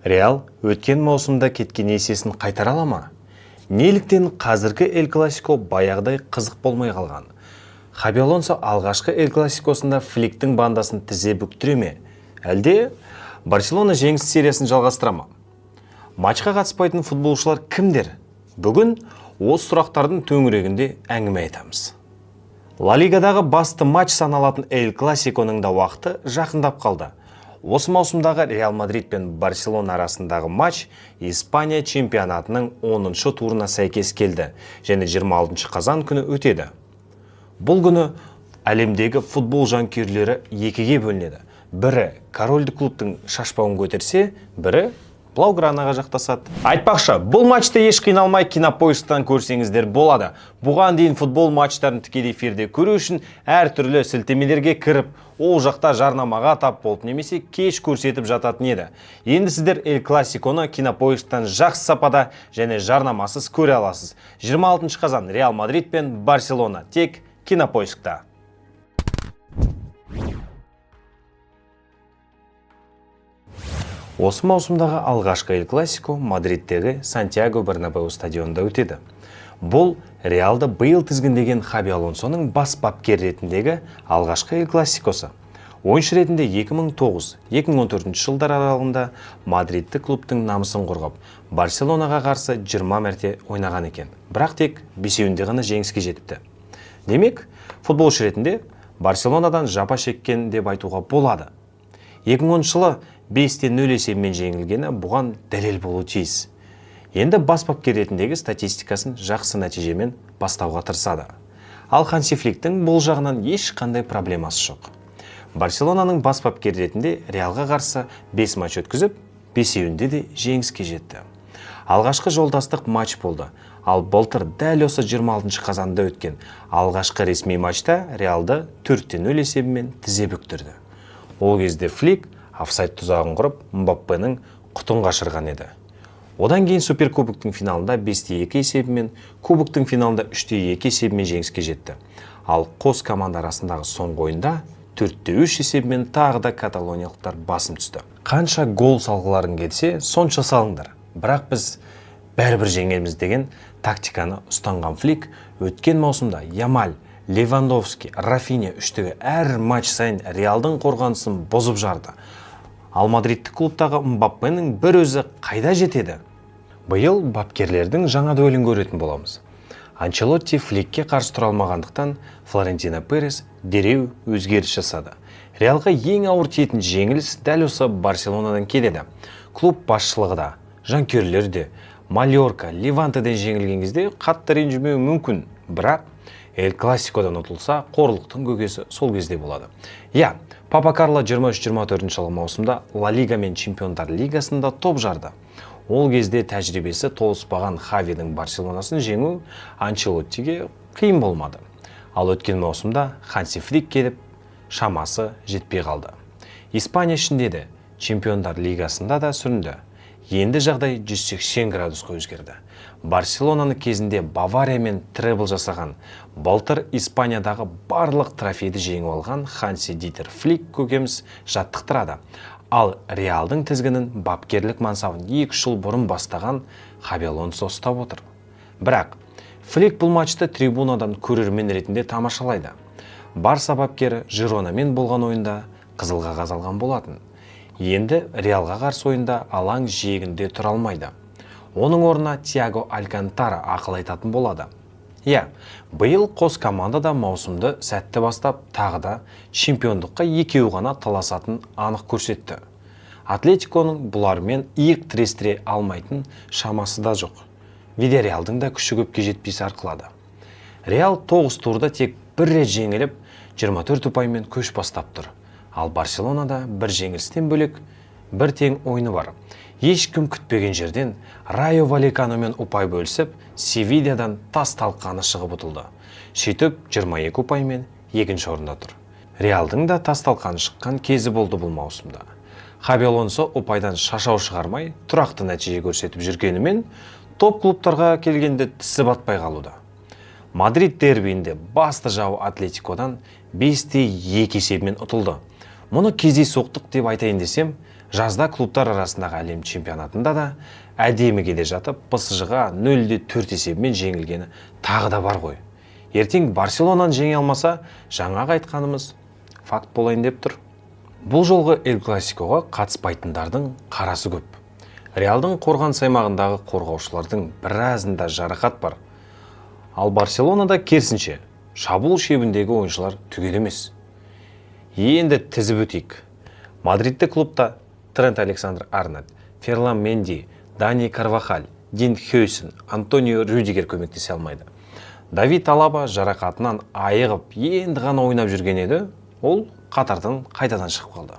Реал өткен маусымда кеткен есесін қайтара ала ма? Неліктен қазіргі Эль Классико баяғыдай қызық болмай қалған? Хаби Алонсо алғашқы Эль Классикосында Фликтің бандасын тізе бүктіре ме? Әлде Барселона жеңіс сериясын жалғастыра ма? Матчқа қатыспайтын футболшылар кімдер? Бүгін осы сұрақтардың төңірегінде әңгіме айтамыз. Ла Лигадағы басты матч саналатын Эль Классиконың да уақыты жақындап қалды. Осы маусымдағы Реал Мадрид пен Барселона арасындағы матч Испания чемпионатының 10-шы турына сәйкес келді және 26 қазан күні өтеді. Бұл күні әлемдегі футбол жанкүйерлері екіге бөлінеді. Бірі корольдік клубтың шашпауын көтерсе, бірі Блаугранаға жақтасады. Айтпақшы, бұл матчты еш қиналмай Кинопоисктан көрсеңіздер болады. Бұған дейін футбол матчтарын тікелей эфирде көру үшін әртүрлі сілтемелерге кіріп, ол жақта жарнамаға тап болып немесе кеш көрсетіп жататын еді. Енді сіздер Эль Классиконы Кинопоисктан жақсы сапада және жарнамасыз көре аласыз. 26 қазан Реал Мадрид пен Барселона тек Кинопоискта. Осы маусымдағы алғашқы Эль Классико Мадридтегі Сантьяго Бернабеу стадионында өтеді. Бұл Реалды биыл тізгіндеген Хаби Алонсоның бас бапкер ретіндегі алғашқы Эль Классикосы. Ойыншы ретінде 2009-2014 жылдар аралығында мадридті клубтың намысын қорғап, Барселонаға қарсы 20 мәрте ойнаған екен. Бірақ тек бесеуінде ғана жеңіске жетіпті. Демек, футболшы ретінде Барселонадан жапа шеккен деп айтуға болады. 2010 жылы 5-0 есебімен жеңілгені бұған дәлел болуы тиіс. Енді бас бапкер ретіндегі статистикасын жақсы нәтижемен бастауға тырысады. Ал Ханси Фликтің бұл жағынан ешқандай проблемасы жоқ. Барселонаның бас бапкер ретінде Реалға қарсы 5 матч өткізіп, бесеуінде де жеңіске жетті. Алғашқы жолдастық матч болды. Ал былтыр дәл осы 26 қазанда өткен алғашқы ресми матчта Реалды 4-0 есебімен тізе бүктірді. Ол кезде Флик офсайд тұзағын құрып, Мбаппенің құтын қашырған еді. Одан кейін Суперкубоктың финалында 5-2 есебімен, кубоктың финалында 3-2 есебімен жеңіске жетті. Ал қос команда арасындағы соңғы ойында 4-3 есебімен тағы да каталониялықтар басым түсті. Қанша гол салғыларың келсе, сонша салыңдар. Бірақ біз бәрібір жеңеміз деген тактиканы ұстанған Флик өткен маусымда Ямаль, Левандовски, Рафиня үштігі әр матч сайын Реалдың қорғанысын бұзып жарды. Ал мадридтік клубтағы Мбаппенің бір өзі қайда жетеді? Биыл бапкерлердің жаңа дуэлін көретін боламыз. Анчелотти Фликке қарсы тұра алмағандықтан Флорентино Перес дереу өзгеріс жасады. Реалға ең ауыр тиетін жеңіліс дәл осы Барселонадан келеді. Клуб басшылығы да, жанкүйерлер де Мальорка, Левантеден жеңілген кезде қатты ренжімеуі мүмкін. Бірақ Эль Классикодан ұтылса, қорлықтың көкесі сол кезде болады. Иә, Папа Карло 23-24 жылғы маусымда Ла Лига мен Чемпиондар Лигасында топ жарды. Ол кезде тәжірибесі толыспаған Хавидің Барселонасын жеңу Анчелоттиге қиын болмады. Ал өткен маусымда Ханси Флик келіп, шамасы жетпей қалды. Испания ішінде де, Чемпиондар Лигасында да сүрінді. Енді жағдай 180 градусқа өзгерді. Барселонаны кезінде Бавариямен требл жасаған, былтыр Испаниядағы барлық трофейді жеңіп алған Ханси Дитер Флик көкеміз жаттықтырады. Ал Реалдың тізгінін бапкерлік мансабын 2 жыл бұрын бастаған Хаби Алонсо ұстап отыр. Бірақ Флик бұл матчты трибунадан көрермен ретінде тамашалайды. Барса бапкері Жиронамен болған ойында қызыл қағаз алған болатын. Енді Реалға қарсы ойында алаң жиегінде тұра алмайды. Оның орнына Тиаго Алькантара ақыл айтатын болады. Иә, биыл қос команда да маусымды сәтті бастап, тағы да чемпиондыққа екеуі ғана таласатын анық көрсетті. Атлетиконың бұлармен иық тірестіре алмайтын шамасы да жоқ. Вильярреалдың да күші көпке жетпей сарқылады. Реал 9 турда тек бір рет жеңіліп, 24 ұпаймен көш бастап тұр. Ал Барселонада бір жеңілістен бөлек бір тең ойыны бар. Ешкім күтпеген жерден Райо Вальеканомен ұпай бөлісіп, Севильядан тас талқаны шығып ұтылды. Сөйтіп 22 ұпаймен екінші орында тұр. Реалдың да тас талқаны шыққан кезі болды бұл маусымда. Хаби Алонсо ұпайдан шашау шығармай, тұрақты нәтиже көрсетіп жүргенімен, топ клубтарға келгенде тісі батпай қалуда. Мадрид дербиінде басты жауы Атлетикодан 5-2 есебімен ұтылды. Мұны кездейсоқтық деп айтайын десем, Жазда клубтар арасындағы әлем чемпионатында да әдемі келе жатып, ПСЖ-ға 0-4 есебімен жеңілгені тағы да бар ғой. Ертең Барселонаны жеңе алмаса, жаңағы айтқанымыз факт болайын деп тұр. Бұл жолғы Эль Классикоға қатыспайтындардың қарасы көп. Реалдың қорғаныс аймағындағы қорғаушылардың біразында жарақат бар. Ал Барселонада керісінше, шабуыл шебіндегі ойыншылар түгел емес. Енді тізіп өтейік. Мадридті клубта Трент Александр-Арнольд, Ферлан Менди, Дани Карвахаль, Дин Хойсен, Антонио Рюдигер көмектесе алмайды. Давид Алаба жарақатынан айығып, енді ғана ойнап жүрген еді, ол қатардан қайтадан шығып қалды.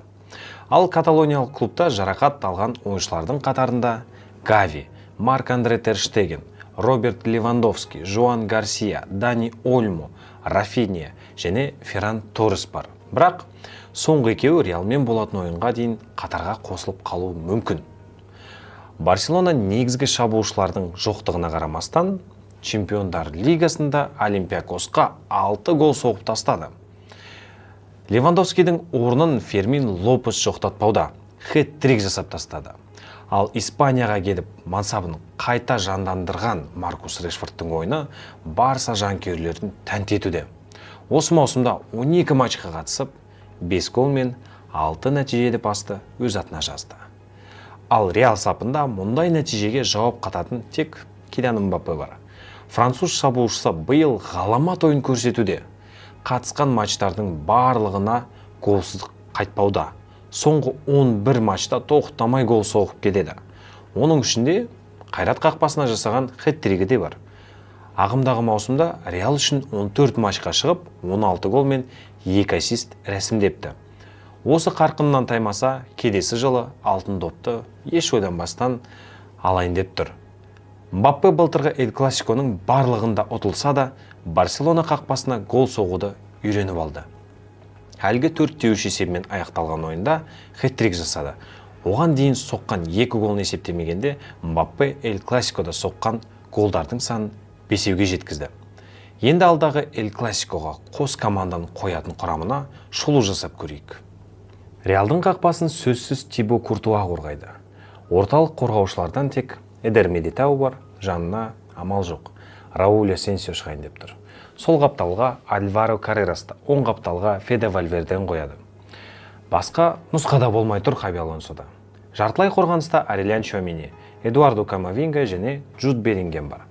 Ал каталониялық клубта жарақат алған ойыншылардың қатарында Гави, Марк-Андре тер Штеген, Роберт Левандовски, Жоан Гарсия, Дани Ольмо, Рафинья және Ферран Торрес бар. Бірақ соңғы екеуі Реалмен болатын ойынға дейін қатарға қосылып қалуы мүмкін. Барселона негізгі шабуылшылардың жоқтығына қарамастан, Чемпиондар лигасында Олимпиакосқа 6 гол соғып тастады. Левандовскийдің орнын Фермин Лопес жоқтатпауда, хет-трик жасап тастады. Ал Испанияға келіп мансабын қайта жандандырған Маркус Решфордтың ойыны Барса жанкүйерлерін тәнті етуде. Осы маусымда 12 матчқа қатысып, 5 гол мен 6 нәтижелі пасты өз атына жазды. Ал Реал сапында мұндай нәтижеге жауап қататын тек Килиан Мбаппе бар. Француз шабуылшысы биыл ғаламат ойын көрсетуде. Қатысқан матчтардың барлығына голсыз қайтпауда. Соңғы 11 матчта тоқтамай гол соғып келеді. Оның ішінде Қайрат қақпасына жасаған хет-тригі де бар. Ағымдағы маусымда Реал үшін 14 матчқа шығып, 16 гол мен 2 ассист рәсімдепті. Осы қарқыннан таймаса, келесі жылы алтын допты еш ойланбастан алайын деп тұр. Мбаппе былтырғы Эль Классиконың барлығында ұтылса да, Барселона қақпасына гол соғуды үйреніп алды. Әлгі 4-3 есебімен аяқталған ойында хет-трик жасады. Оған дейін соққан 2 голын есептемегенде, Мбаппе Эль Классикода соққан голдардың санын 5-ге жеткізді. Енді алдағы Эль Классикоға қос команданың қоятын құрамына шолу жасап көрейік. Реалдың қақпасын сөзсіз Тибо Куртуа қорғайды. Орталық қорғаушылардан тек Эдер Милитао бар, жанына амал жоқ. Рауль Асенсио шығайын деп тұр. Сол қапталға Альваро Каррерасты, оң қапталға Феде Вальверден қояды. Басқа нұсқада болмай тұр Хаби Алонсода. Жартылай қорғаныста Орельян Чуамени, Эдуардо Камавинга және Джуд Беллингем бар.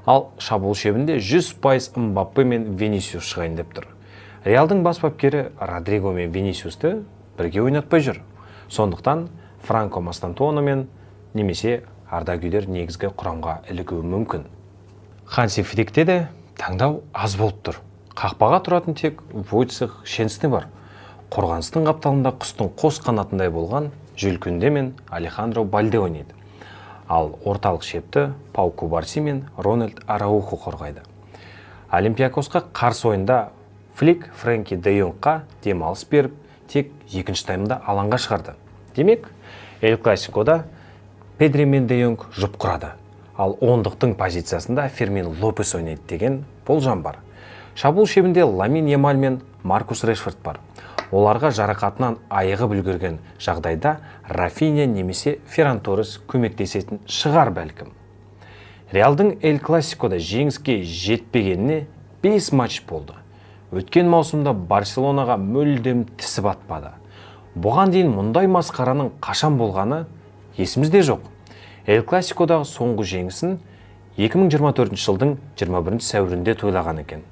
Ал шабуыл шебінде 100% Мбаппе мен Винисиус шығайын деп тұр. Реалдың бас бапкері Родриго мен Винисиусты бірге ойнатпай жүр. Сондықтан Франко Мастантуоно мен немесе Арда Гүлер негізгі құрамға ілігуі мүмкін. Ханси Фликте де таңдау аз болып тұр. Қақпаға тұратын тек Войцех Щенсны бар. Қорғаныстың қапталында құстың қос қанатындай болған Жюль Кунде мен Алехандро Бальде ойнайды. Ал орталық шепті Пау Кубарси мен Рональд Араухо қорғайды. Олимпиакосқа қарсы ойында Флик Фрэнки де Йонгқа демалыс беріп, тек екінші таймда алаңға шығарды. Демек, Эль Классикода Педри мен де Йонг жұп құрады. Ал ондықтың позициясында Фермин Лопес ойнайды деген болжам бар. Шабуыл шебінде Ламин Ямаль мен Маркус Решфорд бар. Оларға жарақатынан айығып үлгерген жағдайда Рафинья немесе Ферран Торрес көмектесетін шығар бәлкім. Реалдың Эль Классикода жеңіске жетпегеніне 5 матч болды. Өткен маусымда Барселонаға мүлдем тісі батпады. Бұған дейін мұндай масқараның қашан болғаны есімізде жоқ. Эль Классикодағы соңғы жеңісін 2024 жылдың 21 сәуірінде тойлаған екен.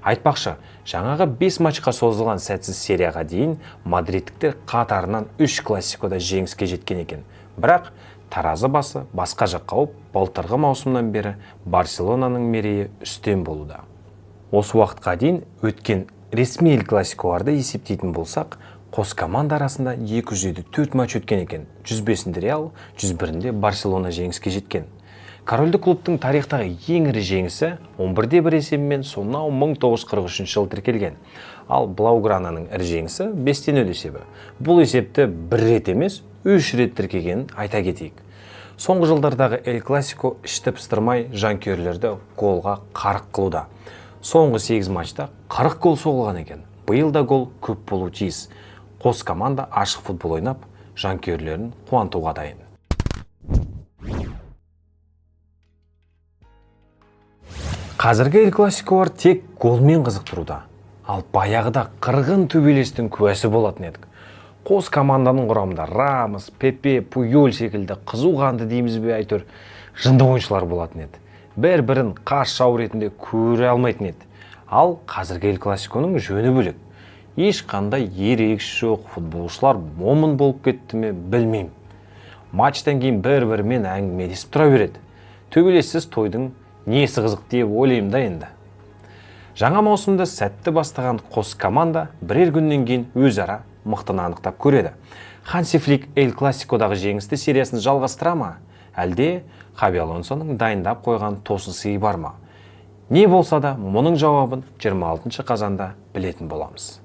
Айтпақшы, жаңағы 5 матчқа созылған сәтсіз серияға дейін мадридтіктер қатарынан 3 классикода жеңіске жеткен екен. Бірақ таразы басы басқа жаққа ауып, былтырғы маусымнан бері Барселонаның мерейі үстем болуда. Осы уақытқа дейін өткен ресми Эль Классиколарды есептейтін болсақ, қос команда арасында 254 матч өткен екен. 105-інде Реал, 101-інде Барселона жеңіске жеткен. Корольдік клубтың тарихтағы ең ірі жеңісі 11-1 есебімен сонау 1943 жылы тіркелген. Ал Блаугрананың ірі жеңісі 5-0 есебі. Бұл есепті бір рет емес, 3 рет тіркегенін айта кетейік. Соңғы жылдардағы Эль Классико ішті пыстырмай жанкүйерлерді голға қарық қылуда. Соңғы 8 матчта 40 гол соғылған екен. Биыл да гол көп болуы тиіс. Қос команда ашық футбол ойнап, жанкүйерлерін қуантуға дайын. Қазіргі Эль Классиколар тек голмен қызықтыруда. Ал баяғыда қырғын төбелестің куәсі болатын едік. Қос команданың құрамында Рамос, Пепе, Пуйоль секілді қызу қанды дейміз бе, әйтеуір жынды ойыншылар болатын еді. Бір-бірін қас жау ретінде көре алмайтын еді. Ал қазіргі Эль Классиконың жөні бөлек. Ешқандай ерегіс жоқ, футболшылар момын болып кетті ме, білмеймін. Матчтан кейін бір-бірімен әңгімелесіп тұра береді. Төбелессіз тойдың несі қызық деп ойлаймын да енді. Жаңа маусымды сәтті бастаған қос команда бірер күннен кейін өзара мықтыны анықтап көреді. Ханси Флик Эль Классикодағы жеңісті сериясын жалғастыра ма? Әлде Хаби Алонсоның дайындап қойған тосын сыйы бар ма? Не болса да, мұның жауабын 26 қазанда білетін боламыз.